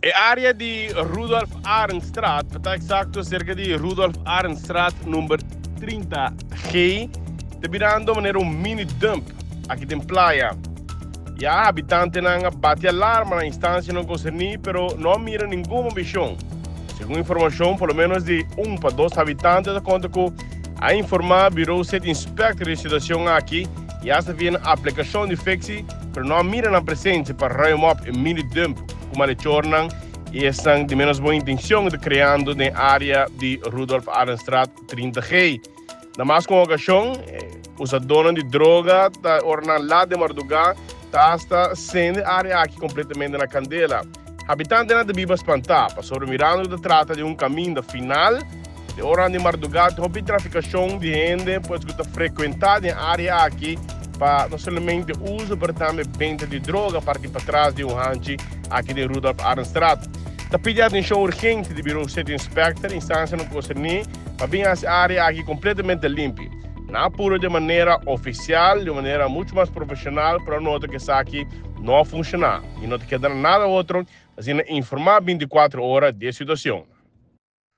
E área di Rudolf Arendstraat, pa ta eksakto serka di Rudolf Arendstraat number 30G, ta birando manera un mini dump aki den playa. Ya habitantenan a bati alarma na instansianan konserní pero no a mira ningun movishon. Segun informashon por lo menos di un pa dos habitante ta konta ku a informá Bureau City Inspector di e situashon aki i asta via nan aplikashon di Fixi pero no a mira nan presensia pa ruim op e mini dump ku malechornan i esnan di menos bon intencion ta creando den area di Rudolf Arendstraat 30G. Na mas ku un okashon, usadónan di droga ta ora nan lat den mardugá ta hasta sende area aki kompletamente na kandela. Habitantenan ta biba spantá pasobra mirando ku ta trata di un kaminda final, den oranan di mardugá tin hopi trafikashon di hende pues ku ta frekuentá den area aki pa no solamente uso pero tambe benta di droga parti patras di un hanchi aki den Rudolf Arendstraat. Ta pidi atenshon urgente di Bureau City Inspector, instansianan konserní pa bin hasi area aki kompletamente limpi. Nan a puru di manera ofisial, di un manera muchu mas profeshonal, pero a nota ku esaki no a funshoná i no ta keda nada otro asina informá 24 ora di e situashon.